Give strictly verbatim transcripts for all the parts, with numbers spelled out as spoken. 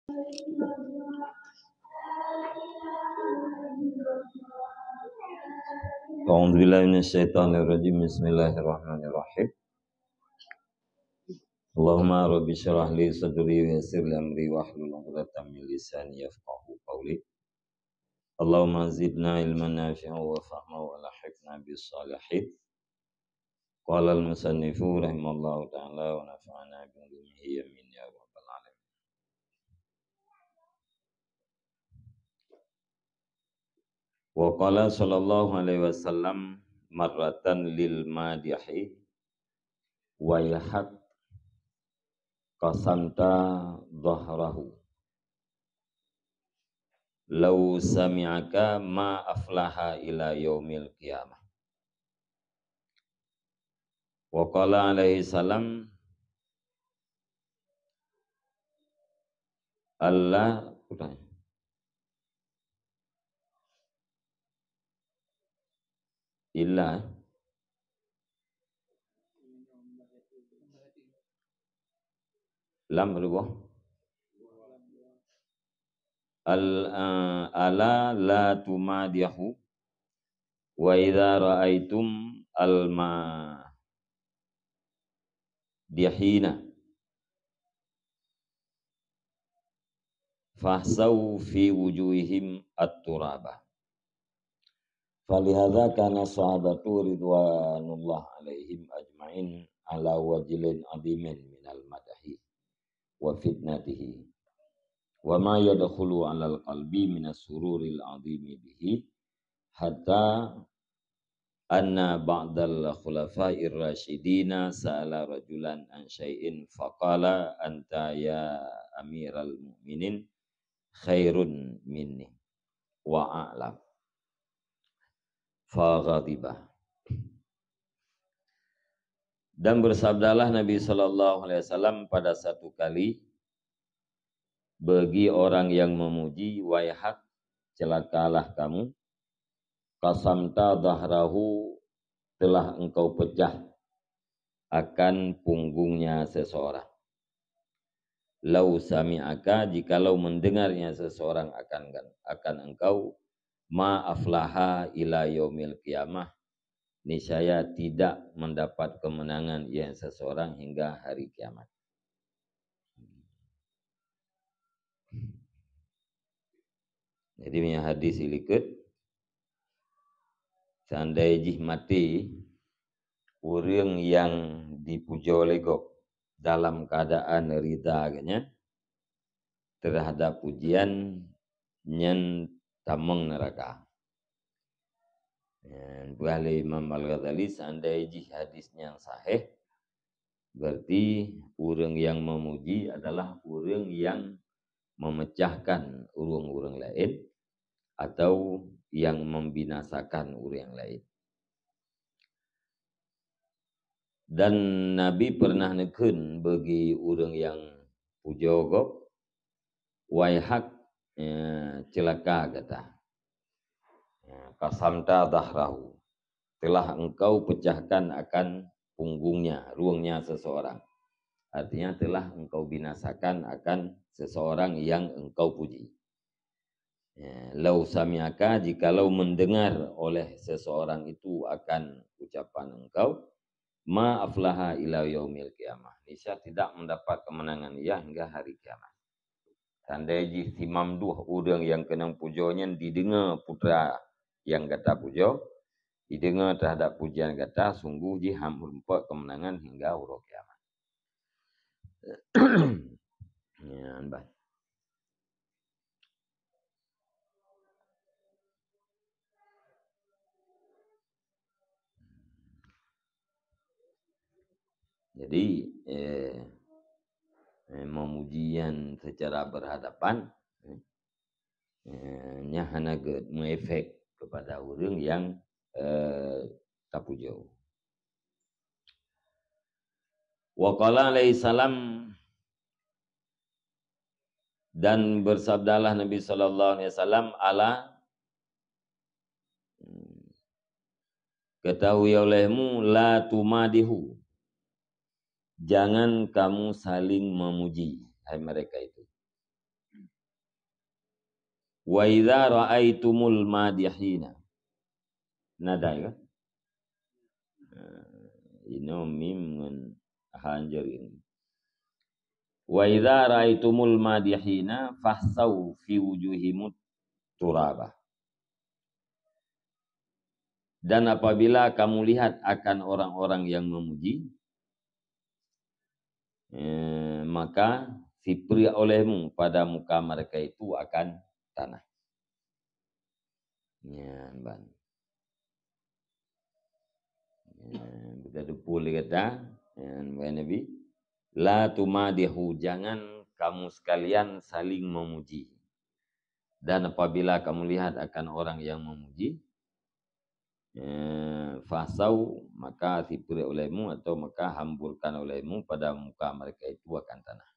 أعوذ بالله من الشيطان الرجيم. بسم الله الرحمن الرحيم. اللهم رب اشرح لي صدري ويسر لي أمري واحلل عقدة من لساني يفقهوا قولي. اللهم زدنا علما نافعا وفهما وألحقنا بالصالحين. قال المصنف رحمه الله تعالى ونفعنا بعلومه آمين يا رب العالمين. Wa qala sallallahu alaihi wasallam marratan lil madihi, "Waihak qasamta dhahrahu. Lau sami'aka ma aflaha ila yaumil qiyamah." Wa qala alaihi salam, Allah, illa, lam berubah. Al, eh, ala la tumadihu, wa idza ra'aitum al madihina fahsau fi wujuhihim at-turaba. Falihadza kana sahabatu ridwanullah alaihim ajma'in ala wajlin azimin minal madahi wa fitnatihi, wa ma yadkhulu alal qalbi minas sururil azimi bihi, hatta anna ba'dal khulafa'ir rasyidina sa'ala rajulan an syai'in faqala, "Anta ya amiral mu'minin khairun minni wa a'lam." Faghadiba. Dan bersabdalah Nabi sallallahu alaihi wasallam pada satu kali bagi orang yang memuji, "Waihak, celakalah kamu, qasamta dhahrahu, telah engkau pecah akan punggungnya seseorang. Lau sami'aka, jikalau mendengarnya seseorang akan, akan engkau, ma aflaha ila yaumil qiyamah, niscaya tidak mendapat kemenangan ia seseorang hingga hari kiamat." Jadi, meunyoe hadis ilikot, seandai jih maté ureuëng nyang dipujoe lé gob dalam keuadaan rida geuhnyan terhadap pujian, nyan tamong neuraka. Nyan peugah lé Imam Al-Ghazali, seandai jih hadis nyan sahih, berarti ureuëng nyang memuji adalah ureuëng nyang memecahkan ureuëng-ureuëng laén atau nyang membinasakan ureuëng laén. Dan Nabi pernah neukheun bagi ureuëng nyang pujoe gob, "Waihak, eh, ceulaka gata. Eh, qasamta dhahrahu. Telah engkau pecahkan akan punggungnya, ruengnya seseorang." Artinya, telah engkau binasakan akan seseorang yang engkau puji. Ya, "Lau sami'aka, jikalau mendengar oleh seseorang itu akan ucapan engkau, ma aflaha ila yaumil qiyamah. Niscaya tidak mendapat kemenangan ia hingga hari kiamat." Tandai jih si mamduh ureuëng nyang keunong pujoe nyan dideungoe putra nyang gata pujoe, dideungoe terhadap pujian gata, sungguh jih han meurumpok kemenangan hingga uroe kiamat. Nyan bah. Jadi, eh, eh, memujian secara berhadapan, eh, eh, nyan hana gét mengefek kepada ureuëng nyang, eh, tapujoe. Wa qala alaihi salam, dan bersabdalah Nabi sallallahu alaihi wasallam, "Ala, ketahui olehmu, la tumadihu, jangan kamu saling memuji, hai mereka itu." Wa idza ra'aitumul madihina. Nadai kan? Inoe mim ngon ha jari. Wa idza ra'aitumul madihina fahsau fi wujuhimut turaba. Dan apabila kamu lihat akan orang-orang yang memuji, eh, maka sipreuek olehmu pada muka mereka itu akan tanah. Nyan ban. Nyan, kita tupul kata, nyan, Nabi, "La tumadihu, jangan kamu sekalian saling memuji. Dan apabila kamu lihat akan orang yang memuji, eh, fasau, maka sipreuek olehmu atau maka hamburkan olehmu pada muka mereka itu akan tanah."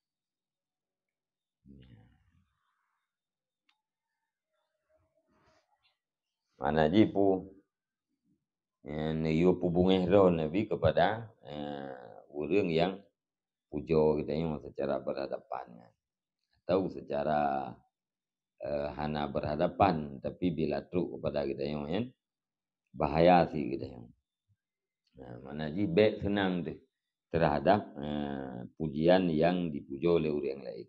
Mana ji pu, eh, neuyue peubungeh droe Nabi kepada, eh, ureuëng yang pujoe geutanyoe secara berhadapan, atau secara, eh, hana berhadapan, tapi bila trok kepada geutanyoe, kan, bahaya si geutanyoe. Nah, mana ji bék seunang deh terhadap, eh, pujian yang dipujoe lé ureuëng laén.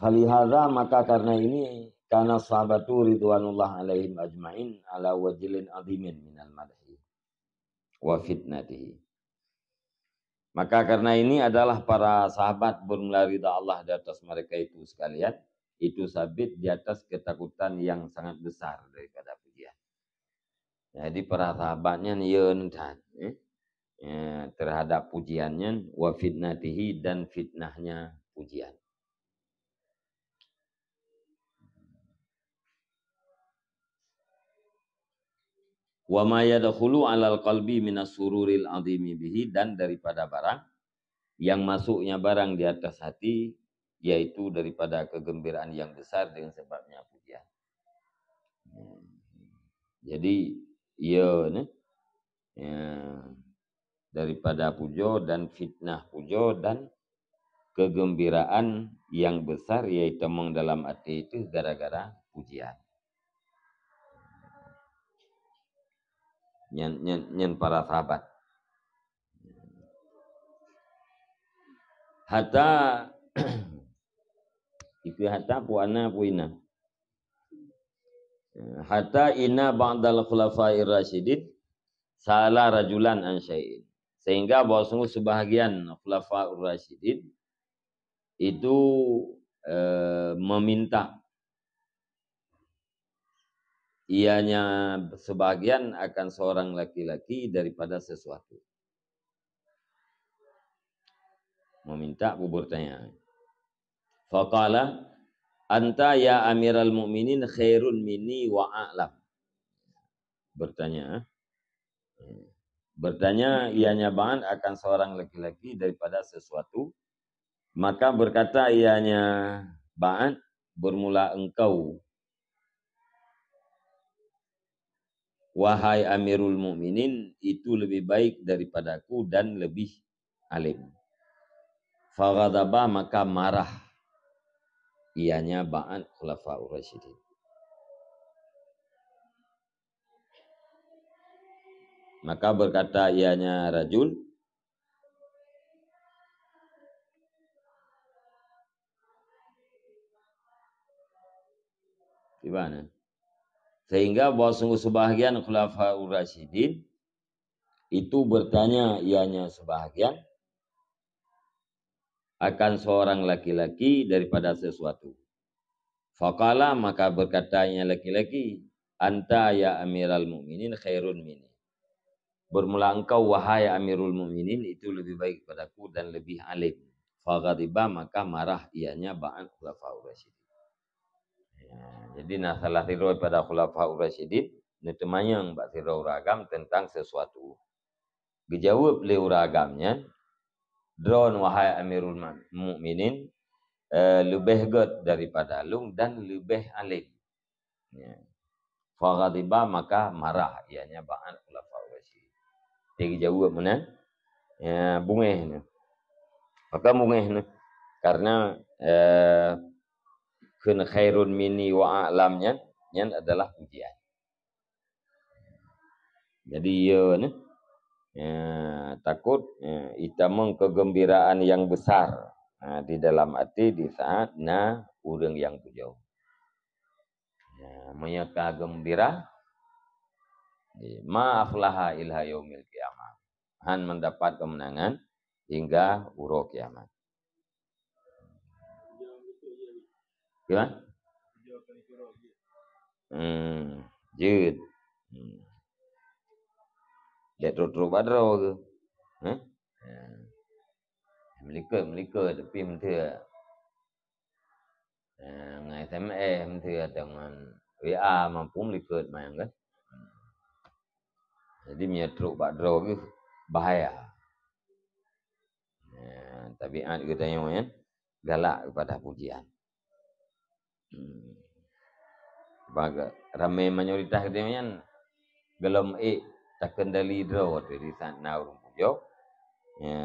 Falihadza, maka karena ini, kana sahabatu ridwanullah alaihim ajmain ala wajlin azimin minal madhi wa fitnatihi. Maka karena ini adalah para sahabat bermula ridha Allah di atas mereka itu sekalian, itu sabit di atas ketakutan yang sangat besar daripada pujian. Jadi para sahabat nyan yeun that, eh, eh, terhadap pujian nyan, wa fitnatihi, dan fitnahnya pujian. Wa ma yadkhulu alal qalbi minas sururil azimi bihi, dan daripada barang yang masuknya barang di atas hati, yaitu daripada kegembiraan yang besar dengan sebabnya pujian. Jadi, ya, ni, ya, daripada pujoe dan fitnah pujoe dan kegembiraan yang besar, yaitu meng dalam hati itu gara-gara pujian. Nyan, nyan, nyan para sahabat. Hatta, itu hatta pu ana pu ina. Hatta inna ba'dal khulafa'ir rasyidin sa'ala rajulan an syai'in. Sehingga bahwa sungguh sebahagian khulafa'ur rasyidin itu, eh, meminta ianya sebahagian akan seorang laki-laki daripada sesuatu. Meminta, bertanya. Faqala, "Anta ya Amiral Mukminin khairun minni wa a'lam." Bertanya. Bertanya ianya Ba'an akan seorang laki-laki daripada sesuatu. Maka berkata ianya Ba'an, "Bermula engkau, wahai Amirul Mukminin, itu lebih baik daripadaku dan lebih alim." Faghadaba, maka marah ianya Ba'an Khulafaur Rasyidin. Maka berkata ianya rajul, di mana? Sehingga bahwa sungguh sebahagian Khulafaur Rasyidin itu bertanya ianya sebahagian akan seorang laki-laki daripada sesuatu. Faqala, maka berkatanya laki-laki, "Anta ya Amiral Mukminin khairun minni." Bermula engkau, wahai Amirul Mukminin, itu lebih baik padaku dan lebih alim. Faghadiba, maka marah ianya Ba'an Khulafaur Rasyidin. Ya, jadi na salah sidroe pada Khulafaur Rasyidin, neuteumanyong bak sidroe ureuëng agam tentang sesuatu. Geujaweueb lé ureuëng agam nyan, "Droen, wahai Amirul Ma-, Mukminin, eh, leubeh gét daripada lôn dan leubeh além." Ya. Faghadiba, maka marah ianya Ba'an Khulafaur Rasyidin. Jadi geujaweueb meunan, ya, bungéh nyoe. Maka bungéh nyoe. Karena, eh, kheun khairun minni wa a'lam nyan, nyan adalah pujian. Jadi, ya, ni, ya, takut, ya, itamong kegembiraan yang besar, ha, di dalam hati di saat na ureuëng nyang pujoe. Ya, meunyoe ka gembira, ma aflaha ila yaumil qiyamah. Han mendapat kemenangan hingga uroe kiamat. Gimana? Hmm, jeuet. Hmm. Dek trok-trok bak droe ke? Hah? Ya. Meulikot, meulikot, tapi menteu. Eh, ngon S M S menteu atau ngon W A mampu meulikot main kan. Jadi meunyoe trok bak droe geuh bahaya. Eh, tabiat geutanyoe nyan galak keupada pujian. Hmm. Bak ramé mayoritas geutanyoe nyan gohlom ék takendali droe di saat na ureuëng pujoe. Ya,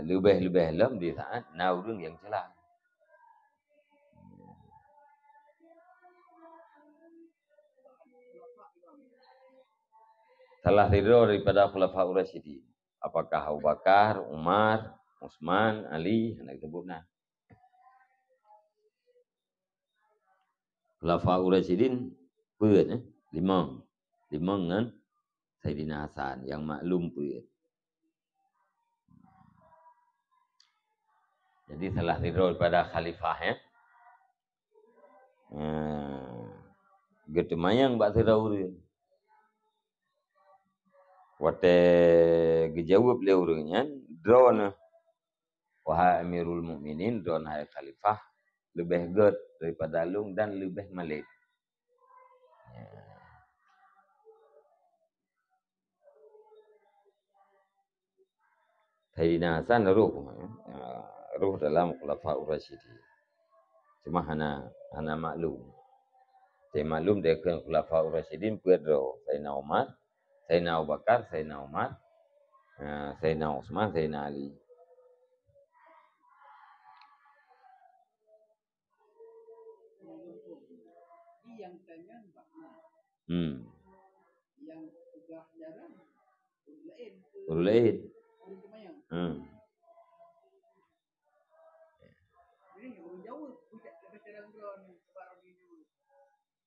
leubeh-leubeh lom di saat na ureuëng nyang ceula. Salah sidroe daripada Khulafaur Rasyidin. Apakah Abu Bakar, Umar, Utsman, Ali, hana disebut na. Khulafaur Rasyidin peuet, eh? Limong. Limong ngon Saidina Hasan nyang maklum peuet. Jadi salah sidroe daripada khalifah, ya. Eh, geuteumayang bak sidroe ureuëng. Watée geujaweueb lé ureuëng nyan, "Droeneuh, wahai Amirul Mukminin, droeneuh hai khalifah, leubeh gét daripada lôn dan leubeh malém." Ya. Saidina Hasan roh, eh, roh dalam Khulafaur Rasyidin. Cuma hana, hana maklum. Tapi maklum dikheun Khulafaur Rasyidin peuet droe, Saidina Umar, Saidina Abu Bakar, Saidina Umar, eh, Saidina Utsman, Saidina Ali. Hmm. Ureuëng laén. Hmm.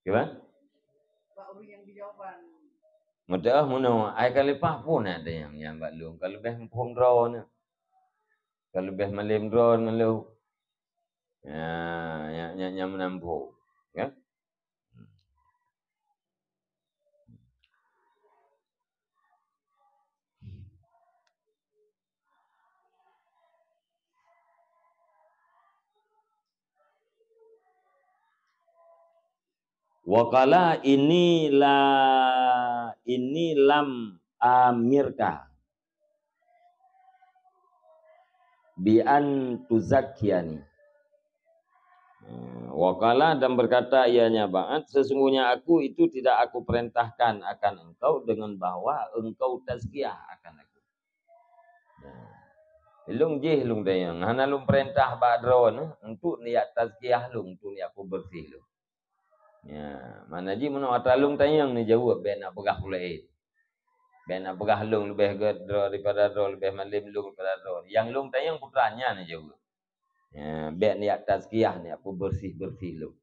Kiban? Meudoá meunoe, ai khalifah pun ada nyang, nyang bak lôn, ka leubeh muphom droeneuh. Ka leubeh malém droeneuh lôn. Ya, ya, ya, nyang meunan muphom. Ya. Wa qala inni la, inni lam amirka bi an tuzakkiyani. Wa qala, dan berkata ianya ba'at, sesungguhnya aku itu tidak aku perintahkan akan engkau dengan bahwa engkau tazkiyah akan aku. Lôn jih lôn tanyong, hana lôn peurintah bak droeneuh untuk niat tazkiyah lôn, untuk niat peubeureuséh lôn. Ya, makna jih meunoe atra lôn tanyong neujaweueb, bék nak peugah peulaén. Bék nak peugah lôn leubeh gét droe daripada droe, leubeh malém lôn daripada droe. Nyang lôn tanyong peue treuk nyan neujaweueb. Ya, bék niat tazkiyah, niat peubeureuséh-beureuséh lôn.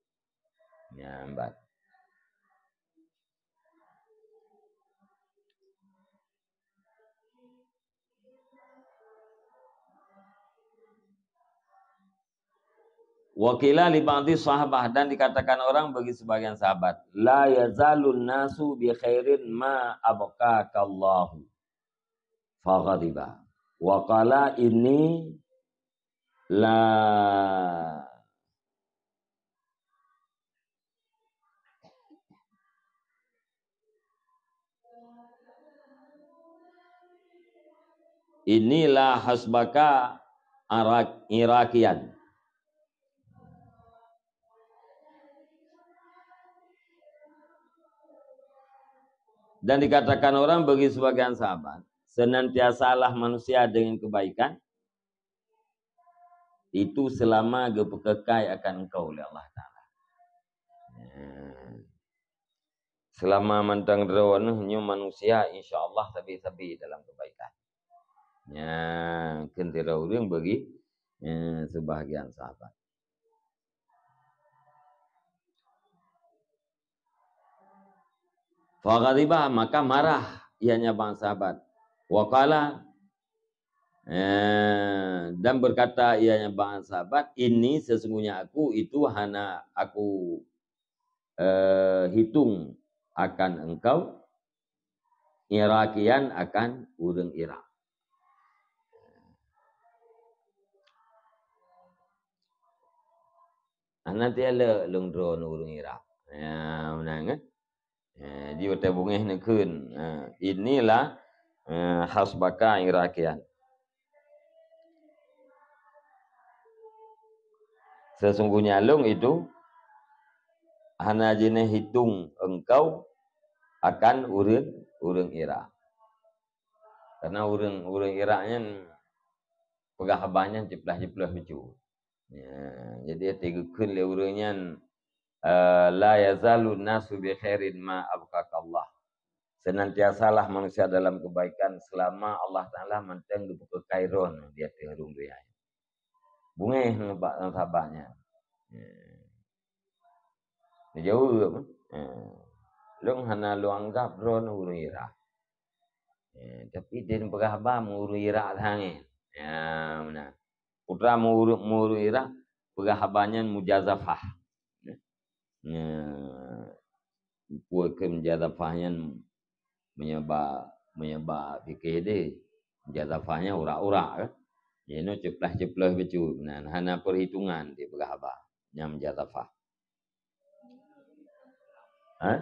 Nyan ban. Wa qila li ba'di sahabah, dan dikatakan orang bagi sebagian sahabat, "La yazalun nasu bi khairin ma abqakallahu." Faghadiba. Wa qala, "Inni la" Inilah hasbaka arak-, irakian. Dan dikatakan orang bagi sebagian sahabat, "Senantiasalah manusia dengan kebaikan, itu selama geupeukekai akan engkau oleh Allah Ta'ala." Selama mantong droeneuh nyoe manusia, insya Allah sabe-sabe dalam kebaikan. Nya, kheun sidroe ureuëng bagi, eh, sebahagian sahabat. Faghadiba, maka marah ianya bang sahabat. Wa qala, eh, dan berkata ianya bang sahabat, "Ini sesungguhnya aku itu hana aku, eh, hitung akan engkau, Iraqiyan akan ureuëng Irak." Hana tialek lôn droe ureuëng Irak. Ya, meunan kan? Eh, di watée beungéh neukheun. Eh, inilah, eh, hasbaka Iraqiyan. Sesungguhnya lôn itu hana jihnyan hitung engkau akan ureuëng, ureuëng Irak. Karena ureuëng, ureuëng Irak nyan peugah haba nyan ciplah-ciploh bacut. Ya, jadi watée geukheun lé ureuëng nyan, eh, "La yazalun nasu bi khairin ma abqakallah." Senantiasalah manusia dalam kebaikan selama Allah Taala mantong geupeukairôn di ateueh rhueng donya. Beungéh ngon bak, ngon sahabat nyan. Ya. Neujaweueb, eh, "Lôn hana lôn anggab droeneuh ureuëng Irak. Eh, tapi den peugah haba ureuëng Irak tangen." Ya, meunan. Putra meu-, meu-, ureuëng Irak peugah haba nyan mujazafah. Ya. Peue keu mujazafah nyan? Meunyoe bak, meunyoe bak fikih deh, mujazafah nyan urak-urak kan. Jinoe ciplah-ciploh bacut, meunan hana perhitungan dipeugah haba. Nyan mujazafah. Ha?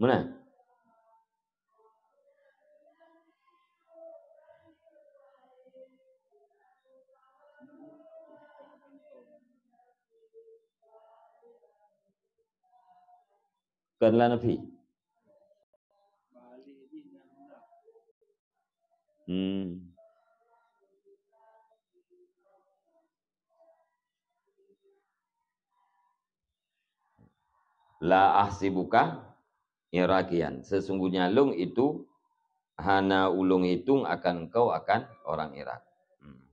Meunan? Kon la nafi. Hmm. La ahsibuka Iraqiyan. Sesungguhnya lôn itu hana ulôn hitung akan engkau akan orang Irak. Hmm.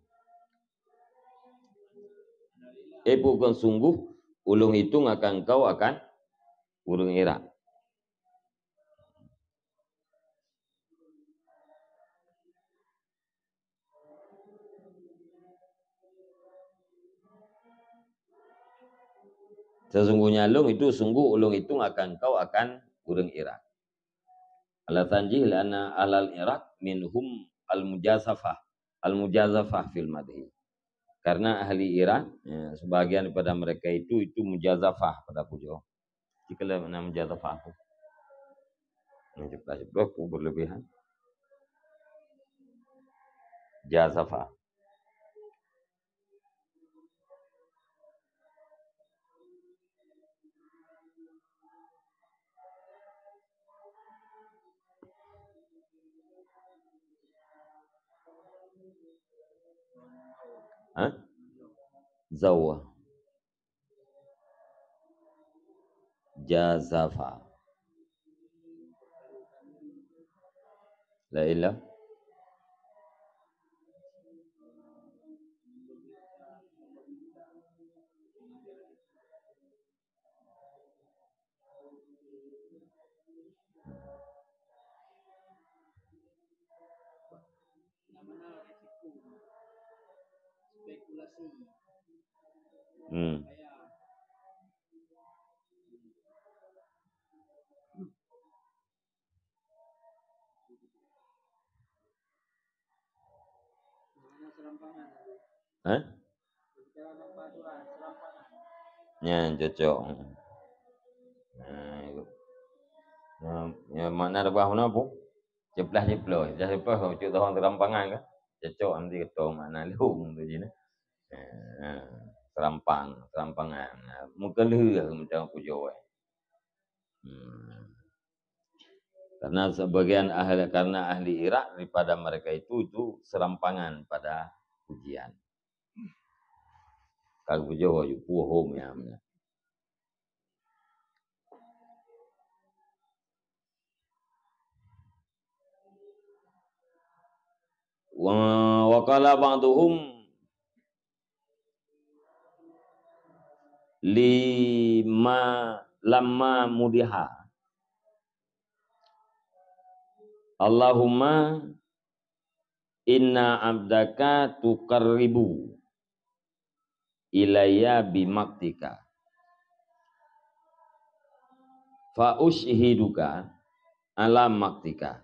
Eh, bukan sungguh ulôn hitung akan engkau akan ureuëng Irak. Sesungguhnya lôn itu sungguh ulôn hitung akan engkau akan ureuëng Irak. Alasan jih, "Li'anna ahlal Irak minhum al-mujazafah, al-mujazafah fil madhi." Karena ahli Irak, ya, sebahagian daripada mereka itu, itu mujazafah pada pujoe. Jikalau makna mujazafah tu. Yang jelas-jelas tu berlebihan. Jazafah. Ha? Zawa. Jazafa. La ilah. Hmm. Hah? Nyan cocok. Nah, itu. Nah, ya, makna reubah mana pun? Ciplah-ciploh, ciplah-ciploh, cok tahun serampangan kan? Cocok nanti ketua makna lhung tu je nah. Nah, serampang, serampangan. Nah, muka lheueh macam aku jawab. Hmm. Karena sebagian ahli, karena ahli Irak daripada mereka itu, itu serampangan pada ujian. Ka geupujoe aju puhom nyang meunan. Wa, wa qala ba'duhum lima lamma mudiha. Allahumma inna abdaka tuqarribu ilayya bimaktika. Fa ushiduka ala maktika.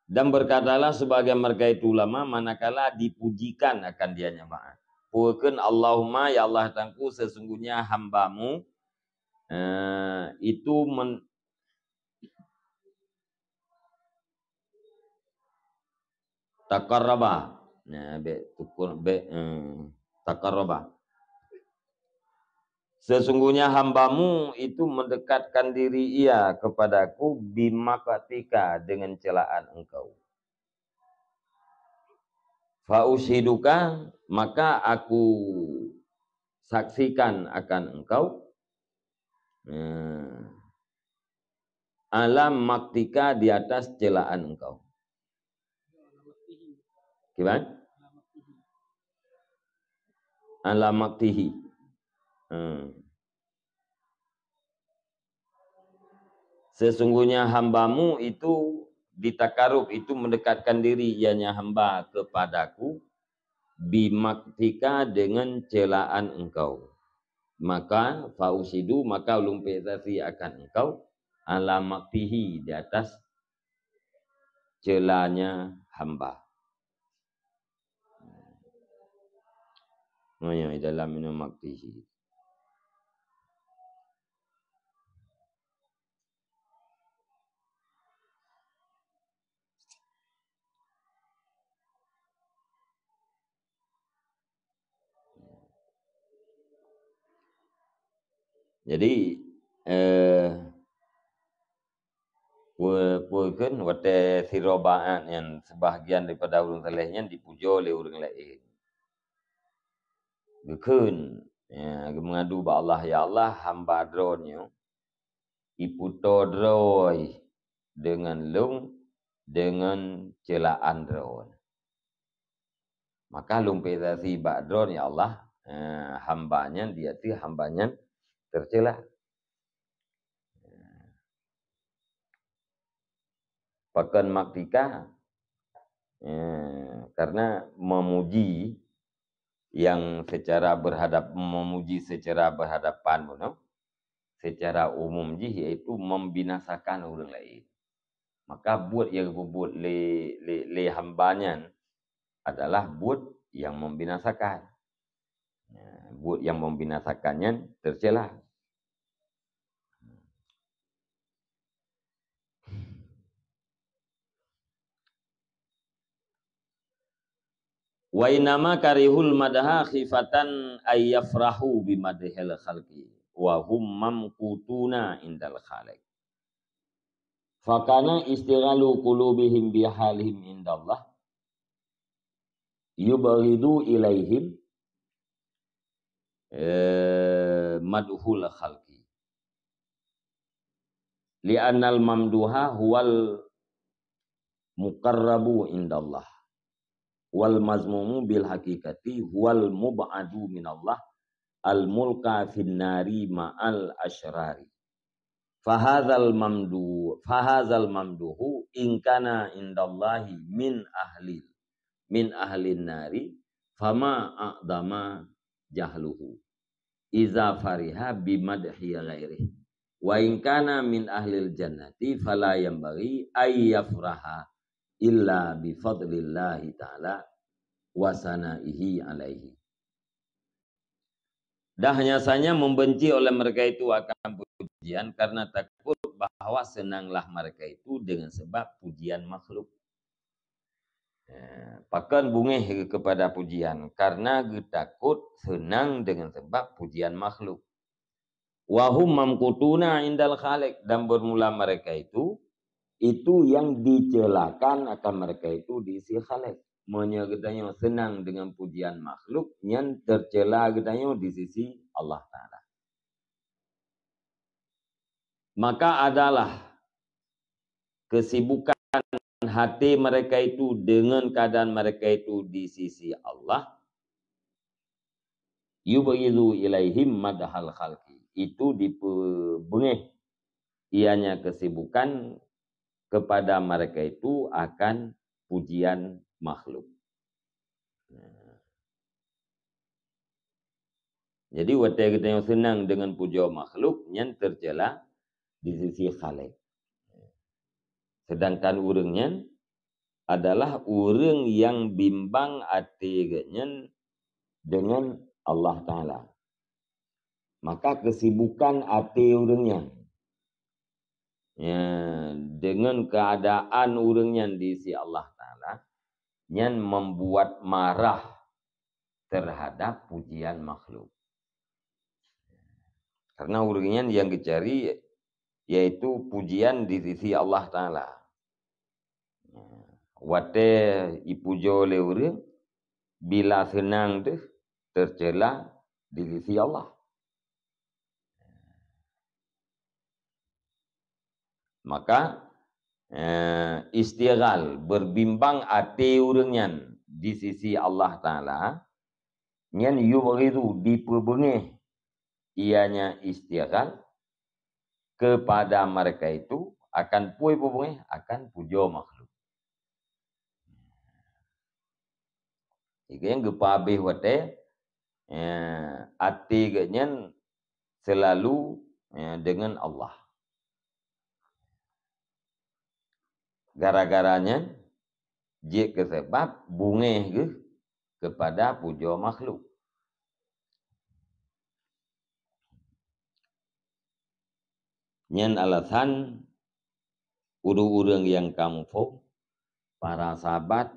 Dan berkatalah sebagai mereka itu ulama, manakala dipujikan akan dia jamaah. Peue kheun Allahumma, ya Allah Tuhanku, sesungguhnya hamba-Mu, eh, itu men-, taqarraba. Nah, bèk tukun, bèk, eh, taqarraba. Sesungguhnya hamba-Mu itu mendekatkan diri ia kepada-Ku bimaktika, dengan celaan Engkau. Fa ushiduka, maka Aku saksikan akan engkau, eh, ala maktika, di atas celaan engkau. Kiban? Ala maktihi. Hmm. Sesungguhnya hamba-Mu itu ditakarub, itu mendekatkan diri, ianya hamba, kepada-Ku, bimaktika, dengan celaan Engkau. Maka, fa ushidu, maka ulôn bri saksi akan engkau, ala maktihi, di atas celanya hamba. Nyoe di dalam inoe maktihi. Jadi, eh, peue, peue kheun watèe sidroe bak nyan, sebahagian daripada ureueng saleh nyan dipujoe lé ureueng laén. Geukheun, ya, geumeungadu bak Allah, "Ya Allah, hamba Droeneuh nyoe ipeutoe droe deungon lôn, deungon celaan Droeneuh." Maka lôn bri saksi bak Droeneuh, ya Allah, eh, hamba nyan, di ateueh hamba nyan teucela. Pakon maktika? Eh, karena memuji yang secara berhadap-, memuji secara berhadapan bunoe, secara umum jih yaitu membinasakan ureueng laén. Maka buet nyang geubuet lé, lé, lé hamba nyan adalah buet nyang membinasakan. Ya, buet nyang membinasakan nyan teucela. Wa innama karihul madha khifatan ay yafrahu bimadhil khalqi wa hum mamqutuna indal khaliq. Fakana istighalu qulubihim bihalihim indallah yubghidu ilaihim, eh, madhul khalqi. Li'annal mamduha huwal muqarrabu indallah. Wal mazmumu bil haqiqati huwal mub'adu minallah al mulqa fin nari ma'al asyrari. Fahadzal mamdu-, fahadzal mamduhu in kana indallahi min ahlil, min ahlin nari, fama a'dama jahluhu iza fariha bimadhi ghairih. Wa in kana min ahlil jannati fala yanbaghi ay yafraha illa bi fadlillahi ta'ala wa sanaihi alaihi. Dan hanya saja membenci oleh mereka itu akan pujian karena takut bahwa senanglah mereka itu dengan sebab pujian makhluk. Eh, pakon beungéh kepada pujian, karena geutakot seunang deungon sabab pujian makhluk. Wa hum mamqutuna indal Khaliq, dan bermula mereka itu itu yang dicelakan akan mereka itu di sisi Khalik. Meunyoe geutanyoe seunang dengan pujian makhluk, nyan tercela geutanyoe di sisi Allah Taala. Maka adalah kesibukan hati mereka itu dengan keadaan mereka itu di sisi Allah, yubghidu ilaihim madhal khalqi, itu dipeubengeh ianya kesibukan kepada mereka itu akan pujian makhluk. Nah. Jadi watée geutanyoe seunang deungon pujoe makhluk, nyan tercela di sisi Khalik. Sedangkan ureuëng nyan adalah ureuëng nyang bimbang até geuhnyan deungon Allah Taala. Maka kesibukan até ureuëng nyan, ya, deungon keadaan ureuëng nyan di sisi Allah Taala, nyan membuat marah terhadap pujian makhluk. Karena ureuëng nyan nyang geucari yaitu pujian di sisi Allah Taala. Watée ipujoe lé ureuëng, bila seunang deuh tercela di sisi Allah. Maka, eh, istighal, berbimbang até ureuëng nyan di sisi Allah Taala, nyan yubghidu, dipeubeungéh ianya istighal kepada mereka itu akan peue peubeungéh, akan pujoe makhluk. Nyang geupeuhabéh watée, eh, até geuhnyan selalu, eh, deungon Allah. Gara-gara nyan, jeuet keu sabab beungéh geuh kepada pujoe makhluk. Nyan alasan ureuëng-ureuëng nyang ka muphom, para sahabat,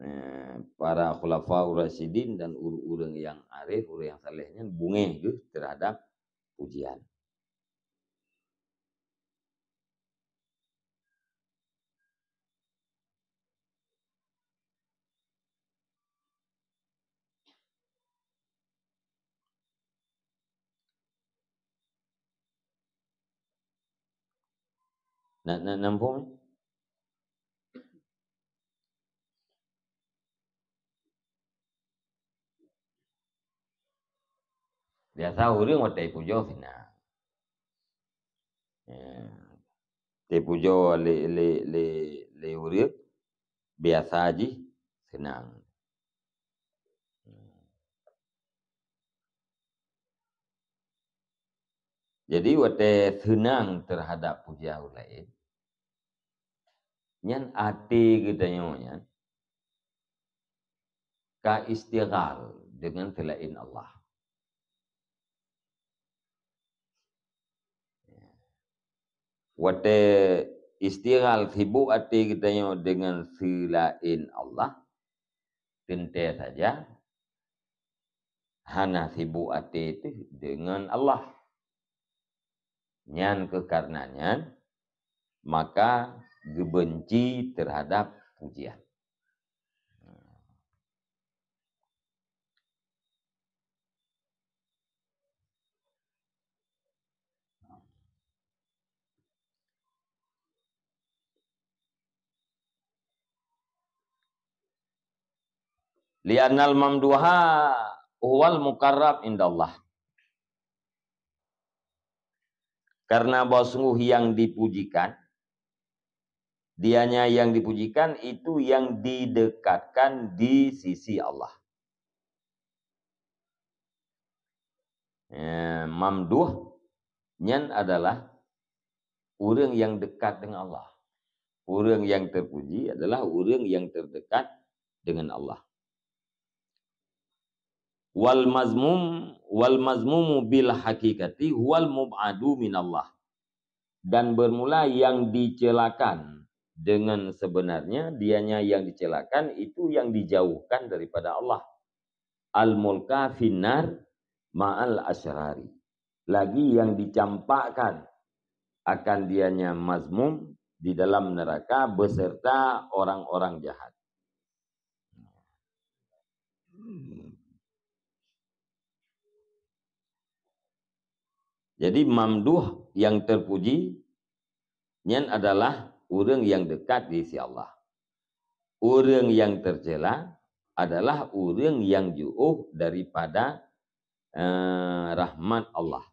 eh, para khulafa ur-rasyidin dan ureuëng-ureuëng nyang arif, ureuëng nyang saleh nyan beungéh geuh terhadap pujian. Na, na, na muphom? Biasa ureuëng watée pujoe seunang. Ya. Teupujoe lé, lé, lé, lé ureuëng, biasa jih seunang. Jadi watée seunang terhadap pujian ureuëng laén, nyan até geutanyoe nyan ka istighal deungon seulaén Allah. Watée istighal, sibuk até geutanyoe deungon seulaén Allah, teuntée saja hana sibuk até teuh deungon Allah. Nyan keuh kareuna nyan, maka geubeunci terhadap pujian. Li'annal mamduha huwal muqarrab indallah. Karena bahwa sungguh yang dipujikan, dianya yang dipujikan itu yang didekatkan di sisi Allah. Eh, mamduh nyan adalah ureuëng yang dekat dengan Allah. Ureuëng yang terpuji adalah ureuëng yang terdekat dengan Allah. Wal mazmum, wal mazmumu bil haqiqati huwal mub'adu minallah. Dan bermula yang dicelakan, dengan sebenarnya dianya yang dicelakan itu yang dijauhkan daripada Allah. Al-mulqa finnar ma'al asyrari. Lagi yang dicampakkan akan dianya mazmum di dalam neraka beserta orang-orang jahat. Jadi mamduh yang terpuji nyan adalah ureuëng yang dekat di sisi Allah. Ureuëng yang tercela adalah ureuëng yang jauh daripada, eh, rahmat Allah,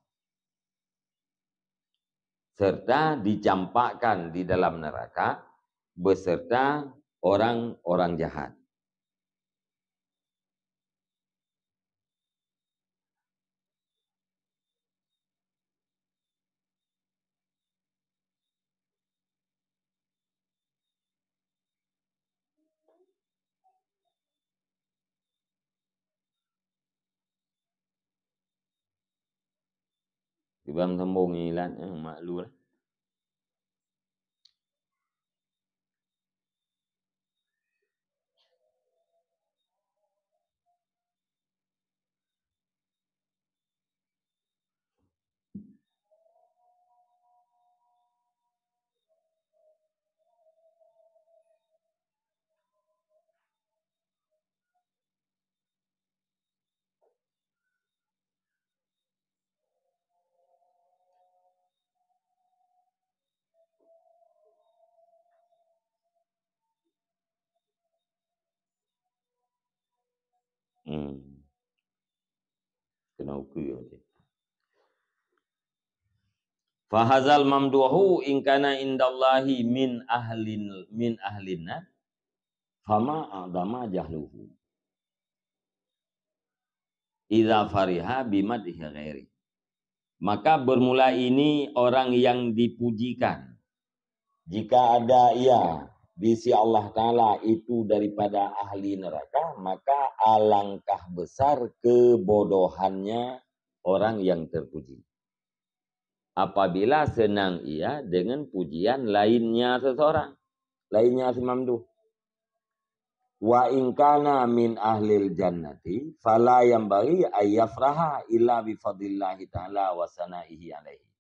serta dicampakkan di dalam neraka beserta orang-orang jahat. Kiban sambong ilat, eh, mak lu lah. Hmm. Kena ukeue macam. Fahazal mamduhu in kana indallahi min ahlin, min ahlin nar, fama a'dama jahluhu idza fariha bimadhi ghairi. Maka bermula ini orang yang dipujikan. Jika ada ia di sisi Allah Ta'ala itu daripada ahli neraka, maka alangkah besar kebodohannya orang yang terpuji. Apabila senang ia dengan pujian lainnya seseorang, lainnya si mamduh. Wa in kana min ahlil jannati, fala yanbaghi an yafraha illa bi fadlillahi ta'ala wa sana'ihi alaihi.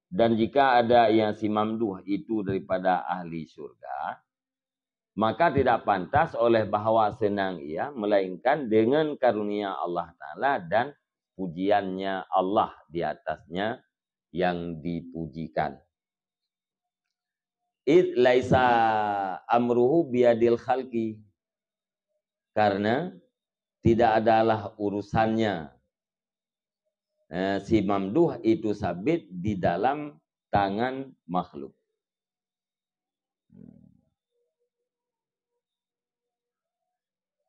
Dan jika ada yang si mamduh itu daripada ahli syurga, maka tidak pantas oleh bahwa senang ia, melainkan dengan karunia Allah Ta'ala dan pujiannya Allah di atasnya yang dipujikan. Id laisa amruhu biadil khalqi, karena tidak adalah urusannya, eh, si mamduh itu sabit di dalam tangan makhluk.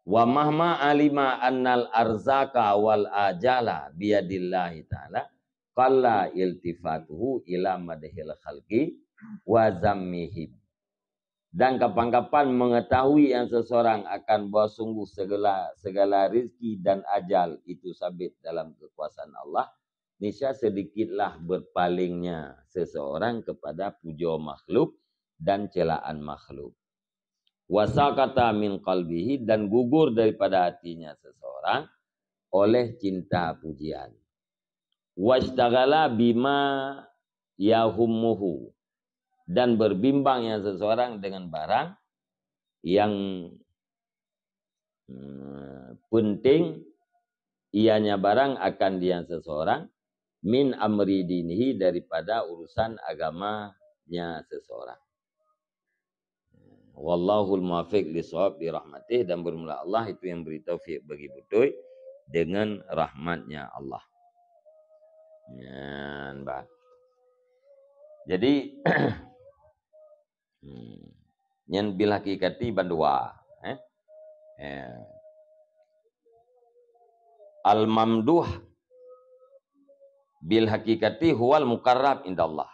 Wa mahma alima annal arzaka wal ajala biyadillahi ta'ala, qalla iltifatuhu ila madhil khalqi wa zammihim. Dan kapan-kapan mengetahui yang seseorang akan bahwa sungguh segala, segala rezeki dan ajal itu sabit dalam kekuasaan Allah, niscaya sedikitlah berpalingnya seseorang kepada puja makhluk dan celaan makhluk. Wasakata min qalbihi, dan gugur daripada hatinya seseorang oleh cinta pujian. Washtaghala bima yahummuhu, dan berbimbang yang seseorang dengan barang yang, eh, penting ianya barang akan dia seseorang, min amri dinihi, daripada urusan agamanya seseorang. Wallahul muwaffiq lis-shawab bi rahmatih, dan bermula Allah itu yang beri taufik bagi beutôi dengan rahmatnya Allah. Nyan bah. Jadi, hmm, nyan bil hakikati bandua, eh? Eh. Al-mamduh bil hakikati huwal muqarrab indallah.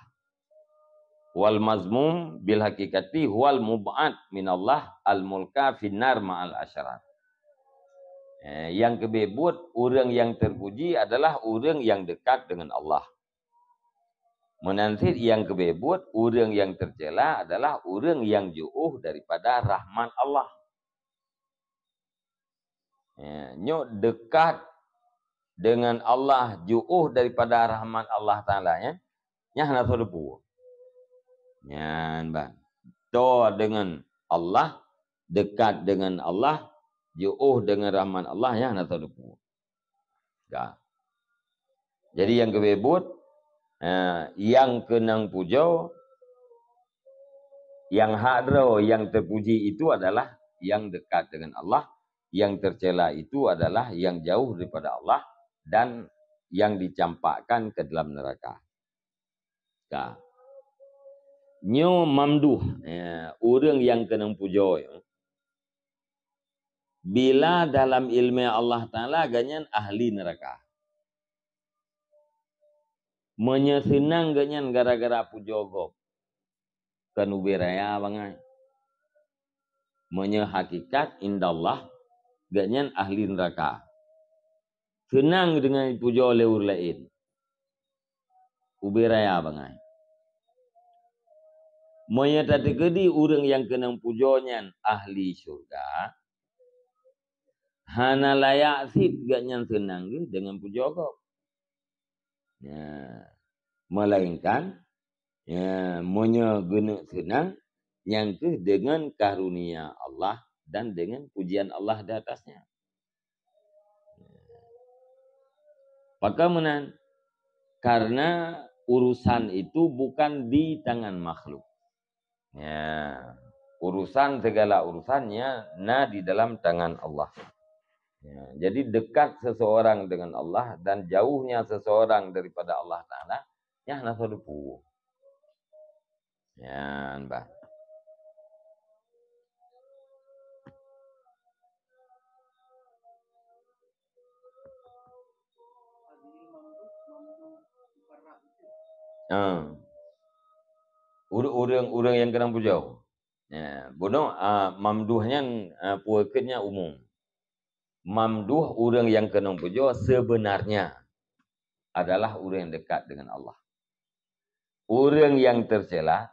Wal mazmum bil hakikati huwal mub'ad minallah al-mulqa finnar ma'al asyrar. Eh, yang keubeue buet, ureuëng yang terpuji adalah ureuëng yang dekat dengan Allah. Meunan cit yang keubeue buet, ureuëng yang tercela adalah ureuëng yang jauh daripada rahmat Allah. Ya, nyoe dekat dengan Allah, jauh daripada rahmat Allah Ta'ala, ya. Nyan hana soe teupeu. Nyan ban. toe deungon Allah, dekat deungon Allah, jiôh deungon rahmat Allah, nyan hana soe teupeu. Ka. Jadi nyang geubeuet, eh, nyang keunong pujoe, nyang hak droe, nyang teupuji itu adalah nyang dekat dengan Allah, nyang tercela itu adalah nyang jauh daripada Allah dan nyang dicampakkan ke dalam neraka. Ka. Nyoe mamduh, ya, ureuëng nyang keunong pujoe nyoe. Bila dalam iéleumé Allah Taala, gobnyan ahli neuraka. Meunyoe seunang gobnyan gara-gara pujoe gob, kon ubé raya bangai. Meunyoe hakikat indallah, gobnyan ahli neuraka. Seunang deungon pujoe lé ureuëng laén, ubé raya bangai. Meunyoe tateukeudi ureuëng nyang keunong pujoe nyan ahli syeuruga, hana layak cit gobnyan seunang geuh deungon pujoe gob. Ya. Melainkan, ya, meunyoe geuneuk seunang, nyan kheueh deungon karunia Allah dan deungon pujian Allah di atasnya. Pakon meunan? Karena urusan itu bukan di tangan makhluk. Ya, urusan, segala urusannya na di dalam tangan Allah. Ya, jadi dekat seseorang dengan Allah dan jauhnya seseorang daripada Allah Taala, nyan hana soe teupeu. Nyan bah. Ha. Ureuëng-ureuëng nyang keunong pujoe. Ya, bunoe, ah, mamduh nyan, ah, peue keuh nyan umum. Mamduh ureuëng nyang keunong pujoe sebenarnya adalah ureuëng nyang dekat dengan Allah. Ureuëng nyang tercela,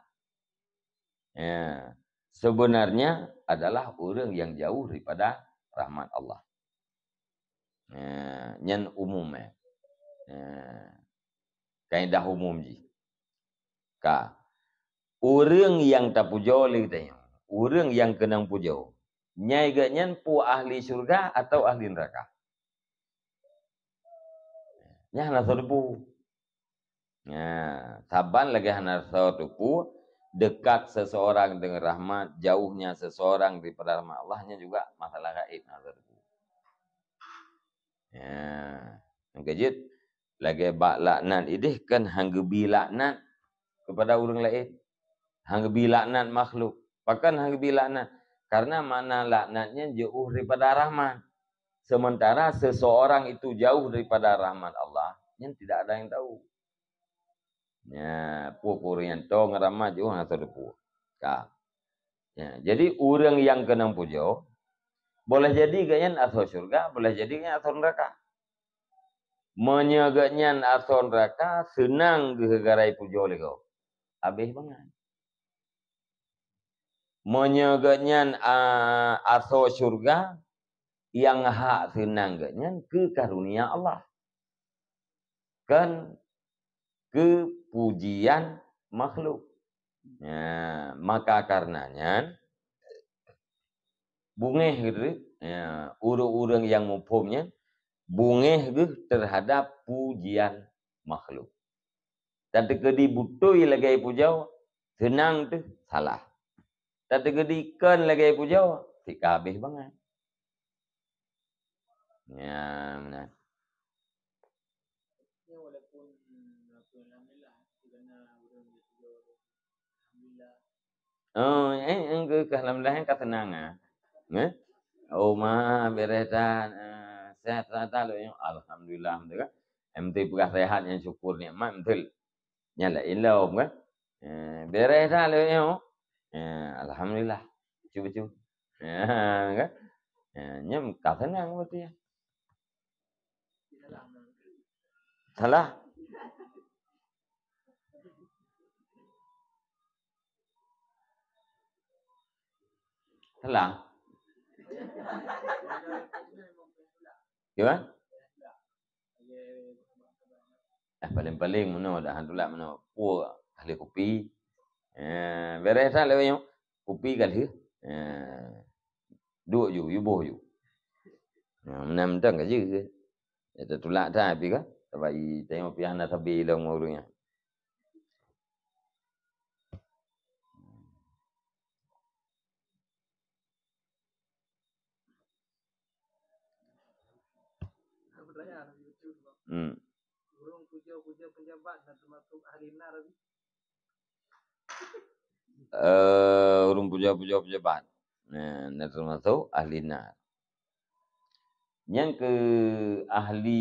ya, sebenarnya adalah ureuëng nyang jauh daripada rahmat Allah. Ya, nyan umum, eh. Ya. Kaedah umum jih. Ka. Ureuëng nyang tapujoe lé geutanyoe, ureuëng nyang keunong pujoe, nyan gobnyan peue ahli syeuruga atawa ahli neuraka? Nyan hana soe teupeu. Nah, saban lagée hana soe teupeu, dekat seseorang dengan rahmat, jauhnya seseorang daripada rahmat Allah, nyan juga masalah gaib, hana soe teupeu. Ya, nyang keujeuet, lagée bak laknat idéh kan han geubi laknat kepada ureuëng laén, han geubi laknat makhluk. Pakon han geubi laknat? Karena makna laknat nyan jauh daripada rahmat. Sementara seseorang itu jauh daripada rahmat Allah, nyan tidak ada yang tahu. Ya, peue ureuëng nyang toe ngon rahmat jih hana soe teupeu. Ka. Ya, jadi ureuëng nyang keunong pujoe, boleh jadi gobnyan asoe syeuruga, boleh jadi gobnyan asoe neuraka. Meunyoe gobnyan asoe neuraka, seunang geuh gara-gara pujoe lé gob, habéh bangai. Meunyoe gobnyan, a, asoe syeuruga, nyang hak seunang gobnyan keu karunia Allah, kon keu pujian makhluk. Ya, maka karena nyan, beungéh geuh, ya, ureuëng-ureuëng nyang muphom nyan, beungéh geuh terhadap pujian makhluk. Tateukeudi beutôi lagée pujoe, seunang teuh, salah. Tateukeudi kon lagée pujoe, cit ka habéh bangai. Nyan meunan. Oh, eh, eh, keu, keu alhamdulillah, ka seunang, ah. Nggih? Oh, ma, bereh that, eh, sehat, sehat that lôn nyoe. Alhamdulillah, beutôi kan? Em, beutôi peugah sehat nyan syukur nikmat, beutôi. Nyan laén lom, kan? Eh, bereh that lôn nyoe. Eh, alhamdulillah. Bacut-bacut. Ya, kan? Ya, nyan ka seunang berarti, ya. Salah. Salah. Gimana? Eh, paling-paling meunoe dah, tulak meunoe. Peue ahli kupi. Eh, bereh that lewat nyoe. Kupi ka lheueh. Ha. Duek ju, yuboh ju. Ha, meunan mantong ka jeuet. Ya, tatulak that pih ka. Sabab i tanyoe pih hana sabe lom ngon ureueng nyan. Hmm. Ureueng pujoe-pujoe pejabat na teumasuk ahli nar. Eh, ureueng pujoe-pujoe pejabat. Nah, na teumasuk ahli nar. Nyang keu ahli,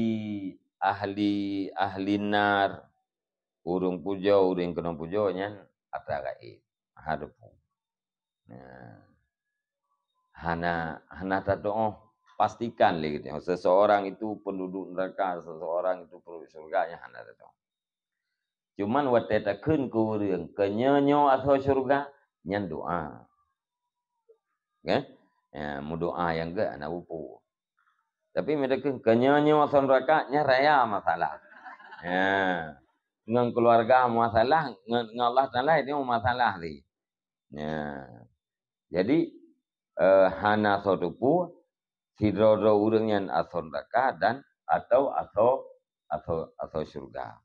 ahli, ahli nar, ureueng pujoe, ureueng keunong pujoe nyan atra gaéb. Hana teupeue. Nah. Hana, hana tatu'oh pastikan lé geutanyoe. Seseorang itu penduduk neraka, seseorang itu penduduk syurga, nyan hana tatu'oh. Cuman watée takheun keu ureueng, "Keu nyoe nyoe asoe syeuruga," nyan doa. Kan? Ya, meudoa nyang gét hana peue-peue. Tapi meunyoe takheun, "Keu nyoe nyoe asoe neuraka," nyan raya masalah. Ya. Ngon keuluwarga masalah, ngon, ngon Allah Taala itu masalah lé. Ya. Jadi, eh, hana soe teupeue, sidroe-droe ureueng nyan asoe neuraka dan atau asoe, asoe, asoe syeuruga.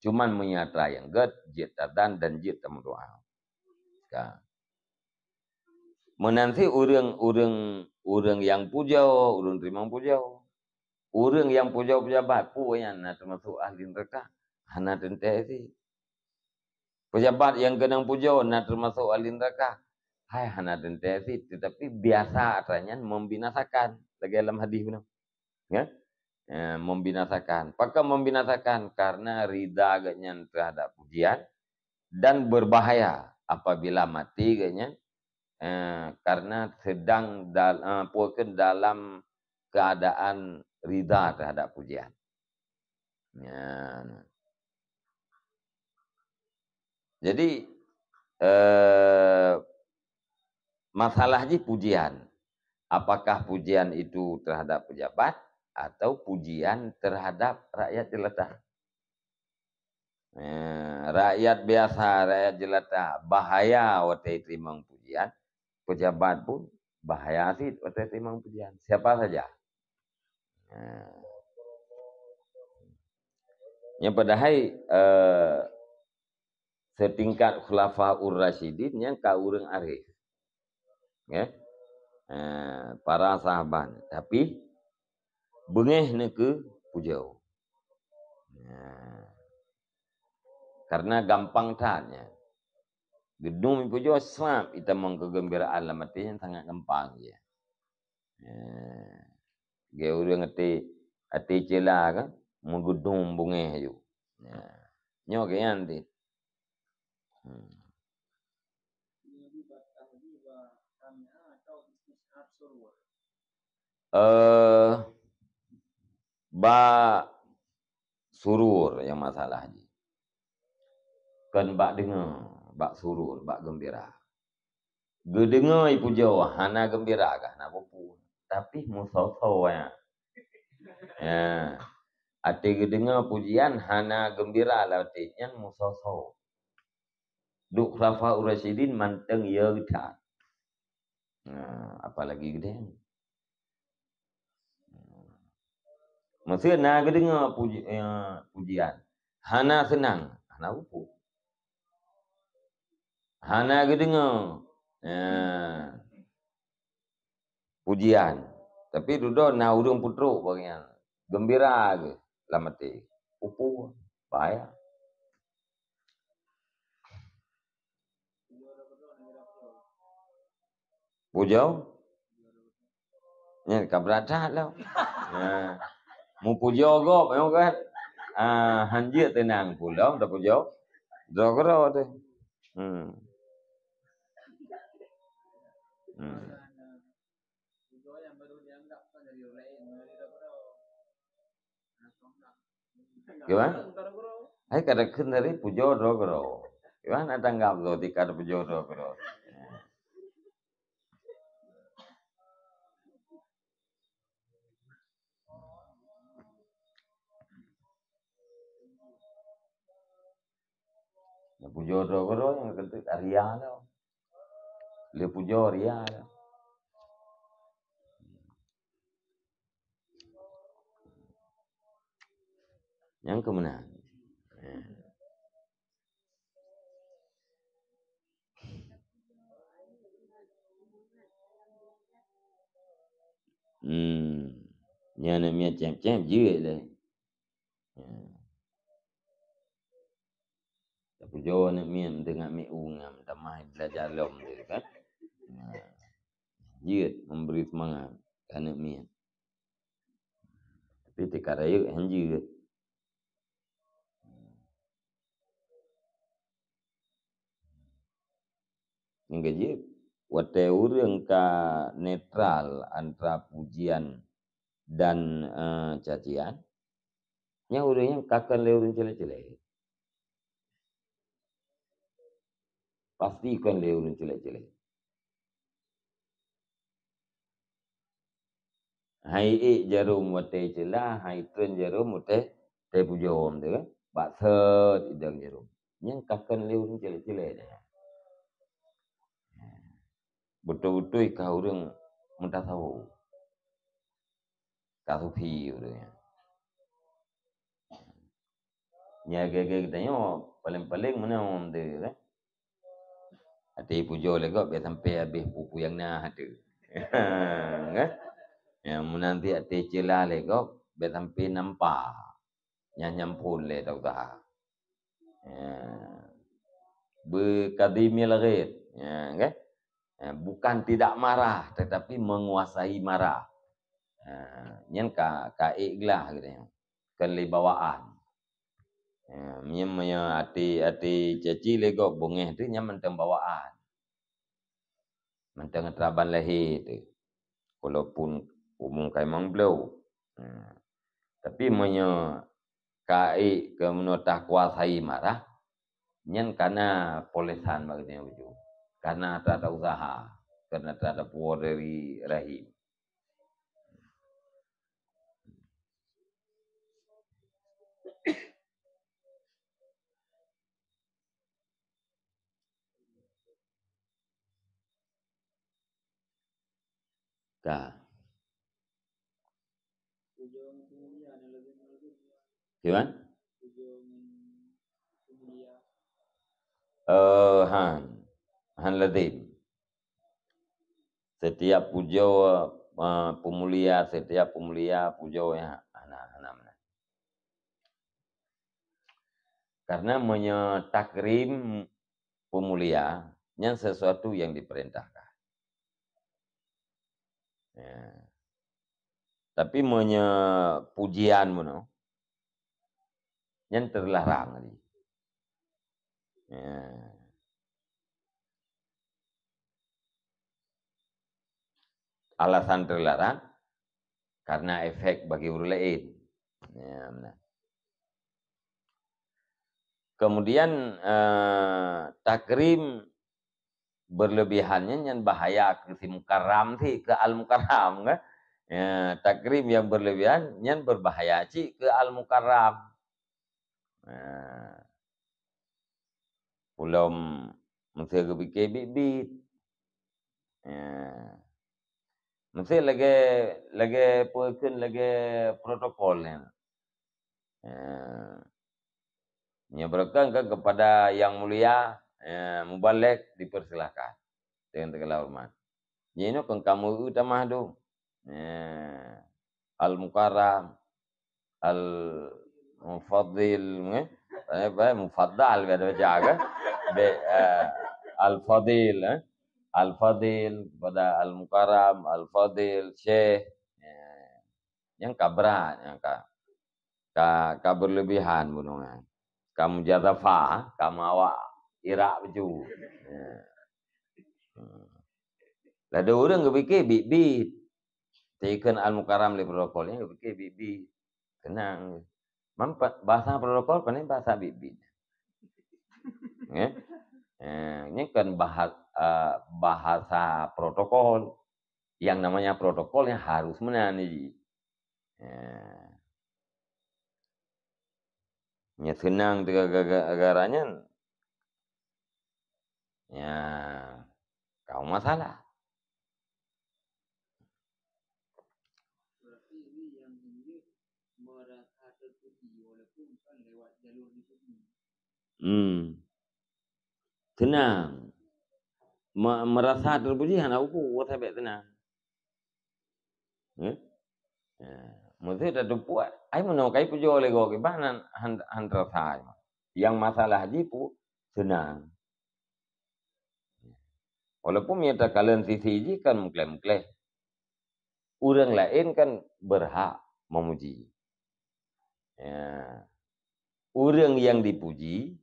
Cuman meunyo atra nyang gét, jeuet tadan dan jeuet tameudoa. Ka. Meunan cit ureueng, ureueng, ureueng nyang pujoe, ureueng teurimong pujoe. Ureueng nyang pujoe pejabat, peue nyan na teumasuk ahli neuraka? Hana teuntée cit. Pejabat nyang keunong pujoe na teumasuk ahli neuraka? Hai, hana teuntée cit, teutapi biasa atra nyan membinasakan, lagée lam hadih bunoe. Ya? Eh, membinasakan. Pakon membinasakan? Karena rida geuhnyan terhadap pujian dan berbahaya apabila mati geuhnyan, eh, karena sedang dal-, eh, peue kheun, dalam keadaan rida terhadap pujian. Ya. Jadi, eh, masalah jih pujian. Apakah pujian itu terhadap pejabat atau pujian terhadap rakyat jelata? Eh, rakyat biasa, rakyat jelata, bahaya watée teurimong pujian. Pejabat pun bahaya cit watée teurimong pujian. Siapa saja. Eh. Nyang padahai, eh, setingkat Khulafaur Rasyidin nyan ka ureueng arif. Ya. Eh, para sahabat. Tapi, beungéh neukeu pujoe. Ya. Karena gampang that nyan. Geudong pujoe sab itamong keugeumbiraan lam até nyan sangat gampang jih. Eh, geu ureueng até, até cela kan, meugeudong beungéh ju. Ya. Nyoe keu nyan ti. Hmm. Eh, bak surur nyang masalah jih. Kon bak deungoe, bak surur, bak geumbira. Geudeungoe pujoe hana geumbira kah, hana peue-peue, tapi musoh-soh nyan. Ya. Até geudeungoe pujian hana geumbira lam até nyan musoh-soh. Duek Khulafaur Rasyidin mantong ya geutan. Nah, apalagi geutanyoe. Meusé na geudeungoe puji-, eh, pujian, hana seunang, hana peue-peue. Hana geudeungoe, eh, pujian, tapi dudoe na ureueng peutrok bak nyan, geumbira geuh lam até. Peue-peue, bahaya. Pujoe? Nyan ka brat that lom. Ha. Meupujoe gob nyoe kan. Ah, han jeuet teunang pulang tapujoe. Droe keudroe teuh. Hmm. Hmm. Kiban? Hai ka takheun tadi pujoe droe keudroe. Kiban na tanggap lôn tika pujoe droe keudroe. Pujoe droe keudroe nyang keuneuk karya lom. Lé pujoe ria. Nyang keu meunan. Hmm. Nyan aneuk miet cém-cém jeuet lé. Ya. Tapujoe aneuk miet teuh ngat miet u nyan, tamah belajar lom teuh kan. Ya. Jeuet memberi semangat keu aneuk miet. Tapi teuka rayeuk han jeuet. Nyang keujeuet, watée ureuëng ka netral antara pujian dan, eh, cacian, nyan ureuëng nyan ka kon lé ureuëng ceulék-ceulék. Pasti kon lé ureuëng ceulék-ceulék. Hai ék jarôm watée ceula, hai treun jarôm watée teupujoe teuh, bak sot idong jarôm. Nyan ka kon lé ureuëng ceulék-ceulék nyan. Beutôi-beutôi ka ureuëng meutasawuf. Ka sufi ureuëng nyan. Nyan lagée-lagée geutanyoe, paléng-paléng meunan teuh, kan? Até pujoe lé gob, bék sampai habéh peue-peue nyang na teuh. Kan? Ya, meunan cit até ceula lé gob, bék sampai nampak. Nyan nyang phon lé tausaha. Ya. Bikadhimil ghaidh, ya, kan? Ya, bukan tidak marah, tetapi menguasai marah. Ya, nyan ka, ka ék glah gitu ya. Kon lé bawaan. Ya, meunyoe, meunyoe até, até caci lé gob beungéh teuh nyan mantong bawaan. Mantong atra ban lahé teuh. Walaupun umu ka limong ploh. Ha. Tapi meunyoe ka ék keu meunoe takuasai marah, nyan kana polesan bak geutanyoe bacut. Kana atra tausaha, kana atra tapuwoe dari rahim. Ka. Kiban? Eh, han. Han lazim. Setiap pujoe, eh, peumulia, setiap peumulia pujoe ya, hana, hana meunan. Karena meunyoe takrim peumulia, nyan sesuatu yang diperintahkan. Ya. Tapi meunyoe pujian bunoe, nyan terlarang tadi. Ya. Alasan terlarang, karena efek bagi ureuëng laén. Ya, benar. Kemudian, eh, takrim berlebihan nyan, nyan bahaya keu si mukarram si, keu al-mukarram, kan? Ya, takrim yang berlebihan nyan berbahaya cit keu al-mukarram. Nah, ulôn meusé geupike biet-biet. Ya. Meusé lagée, lagée peue kheun lagée protokol nyan. Ya. Nyoe beureukan kan kepada yang mulia, ya, mubalek dipersilahkan. Dengan segala hormat. Jinoe kon kamoe tamah dum. Ya. Al-Mukarram, Al-Mufaddil, eh? Apa, apa, Mufaddal, biasa baca kan? Be, eh, Al-Fadil, eh? Al-Fadil kepada Al-Mukarram, Al-Fadil, Syekh. Ya. Nyang ka brat, nyang ka, ka, ka berlebihan bunoe nyan. Ka mujazafah, ka meuawak Irak bacut. Ya. Hmm. Laju ureuëng geupike biet-biet. Teukheun Al-Mukarram lé protokol nyan geupike biet-biet. Keunong. Memang pa-, bahasa protokol paléng bahasa biet-biet. Ya. Eh, ini kan bahas-, eh, bahasa protokol. Yang namanya protokol yang harus meunan jih. Ya. Nya seunang teuka gara-gara nyan. Ya. Kamu masalah. Hmm. Tenang. Me-, merasa terpuji hana upu, sabek tenang. Eh? Ya. Mesti dah tumpuk, ai meunoe kai pujoe lé goe kiban han, han, han terasa. Yang masalah jipu tenang. Walaupun meunyoe takalon sisi jih kan meukleh-meukleh. Ureuëng laén kan berhak memuji. Ya. Ureuëng nyang dipuji,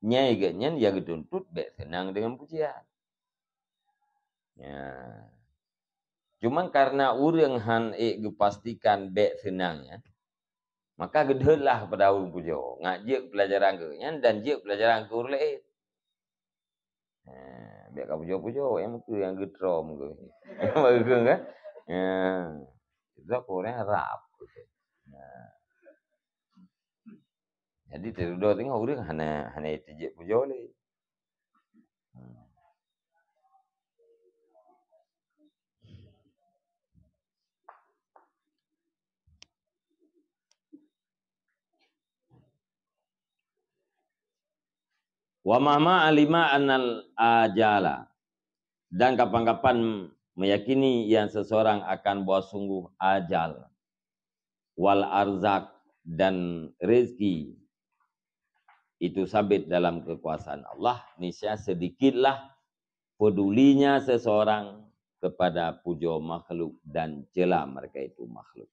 nyai geuhnyan nyang geutuntut bék seunang deungon pujian. Ya. Cuman karena ureuëng han ék geupastikan bék seunang nyan, maka geudeulah keupada ureuëng pujoe, ngat jeuet peulajaran keu nyan dan jeuet peulajaran keu ureuëng laén. Eh, bék ka pujoe-pujoe, nyang meukeue nyang geutrom keu. Bagus kan? Ya. Itu aku orang Arab. Ya. Jadi, teududoe teungoh ureuëng hana, hana teujeuet pujoe lé. Hmm. Wa mahma alima annal ajala, dan kapan-kapan meyakini yang seseorang akan bahwa sungguh ajal, wal arzak, dan rezeki itu sabit dalam kekuasaan Allah, niscaya sedikitlah pedulinya seseorang kepada pujoe makhluk dan cela mereka itu makhluk.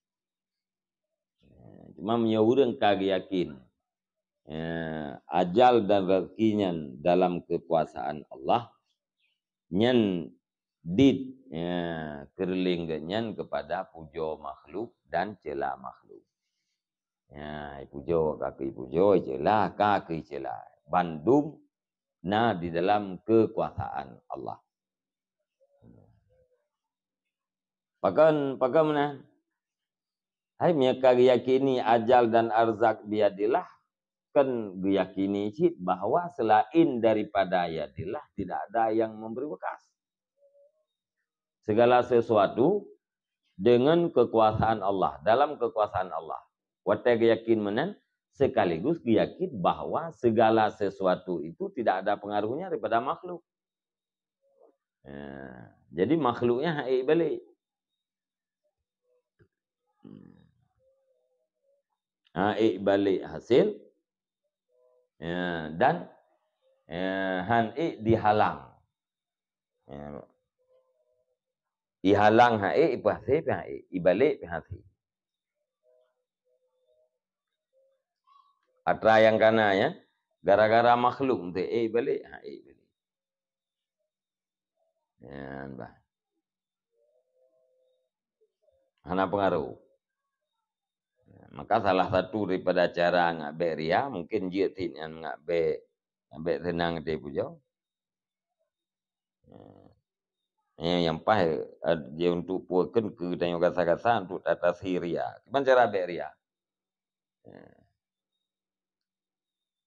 Cuma meunyoe ureuëng ka geuyakin, eh, ajal dan rezeki nyan dalam kekuasaan Allah, nyan dit, ya, keureuling geuhnyan kepada pujoe makhluk dan cela makhluk. Ya, ipujoe ka keu ipujoe, icela ka keu icela. Bandum na di dalam kekuasaan Allah. Pakon, pakon meunan? Hai, meunyoe ka geuyakini ajal dan arzak biyadillah, kan geuyakini cit bahwa selain daripada yadillah tidak ada yang memberi bekas. Segala sesuatu dengan kekuasaan Allah, dalam kekuasaan Allah. Watée geuyakin meunan, sekaligus geuyakin bahwa segala sesuatu itu tidak ada pengaruhnya daripada makhluk. Ya, jadi makhluknya hak ék balik. Hmm. Hak ék balik hasil, ya, dan, ya, han ék dihalang. Ya. Ihalang hak ék, ipeuhase pih hak ék, ibalek pih hase. Atra nyang kana, ya, gara-gara makhluk, meuteuk ék ibalek, hak ék ibalek. Nyan bah. Hana pengaruh. Maka salah satu daripada cara ngat bék ria, mungkin jeuet cit nyan ngat bék, ngat bék seunang teuh pujoe. Nyan nyang paih, eh, jeuet untuk peue kheun keu tanyoe gasa-gasa untuk tatasi ria. Kiban cara bék ria?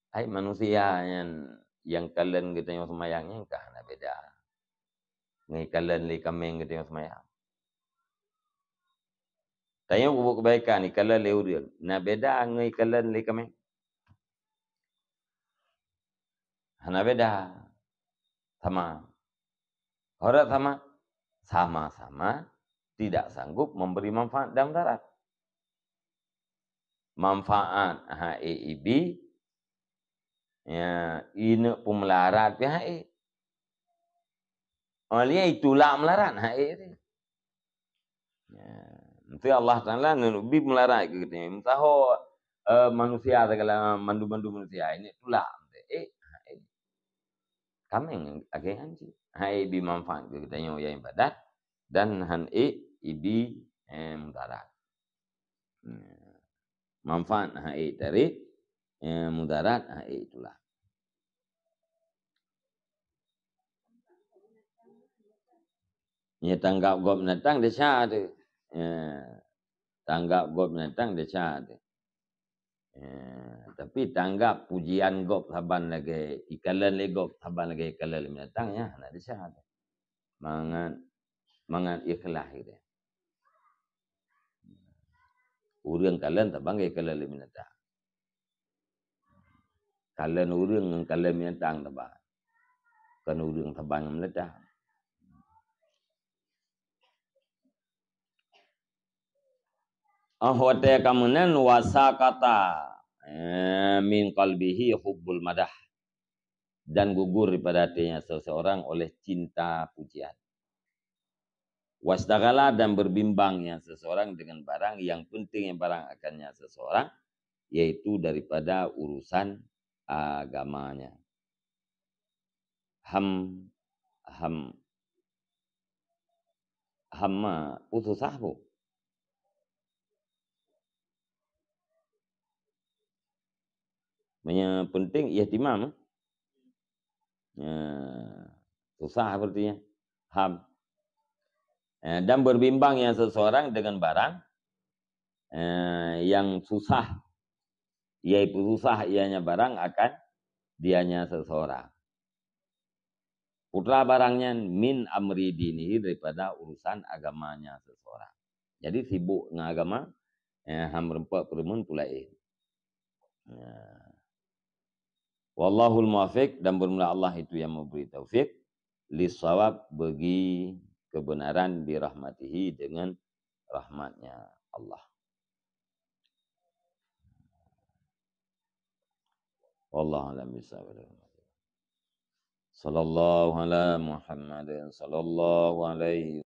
Hai manusia nyan, nyang kalon geutanyoe seumayang nyan ka hana beda ngon kalon lé kaméng geutanyoe seumayang. Tanyoe peubuet keubaikan, ikalon lé ureuëng, na beda ngon ikalon lé kaméng? Hana beda. Sama. Ho dak sama? Sama-sama tidak sanggup memberi manfaat dan mudarat. Manfaat hak ék ibi, ya, ineuk peumeularat pih hak ék. Óh lheueh itulak meularat hak ék teuh. Ya, meusti Allah Taala neubi meularat keu geutanyoe. Meusaho, eh, manusia segala mandum-mandum manusia ini tulak. Eh, eh. Kaméng lagée nyan cit. Hai ibi manfaat keu geutanyoe nyang ibadat dan han ék ibi, eh, mudarat. Ya. Manfaat hak ék tarék, ya, mudarat hak ék tulak. Ya, tanggap gob binatang desya teuh. Ya, tanggap gob binatang desya teuh. Ya, tapi tanggap pujian gob saban lagée ikalon lé gob saban lagée ikalon lé binatang, ya, hana desya teuh. mangat, mangat ikhlas geutanyoe. Ureuëng kalon tabang geukalon lé binatang. Kalon ureuëng ngon kalon binatang tabang. Kon ureuëng tabang ngon binatang. Ah, watée ka meunan, wasakata, eh, min qalbihi hubbul madah, dan gugur daripada hatinya seseorang oleh cinta pujian. Wastaghala, dan berbimbang yang seseorang dengan barang yang penting yang barang akannya seseorang, yaitu daripada urusan agamanya. Ham, ham, hamma, peue susah peue? Meunyoe penting, ihtimam. Ya, susah berarti ya. Ham. Eh, dan berbimbang yang seseorang dengan barang, eh, yang susah, yaitu susah ianya barang akan dianya seseorang. Putra barang nyan min amri dinihi, daripada urusan agamanya seseorang. Jadi sibuk ngon agama, eh, ham rumpok peureumeun pulaén. Ya. Wallahul muwaffiq, dan bermula Allah itu yang memberi taufik, lissawab, bagi kebenaran, birahmatihi, dengan rahmatnya Allah. Wallahu a'lam bishawab. Sallallahu ala Muhammadin, sallallahu alaihi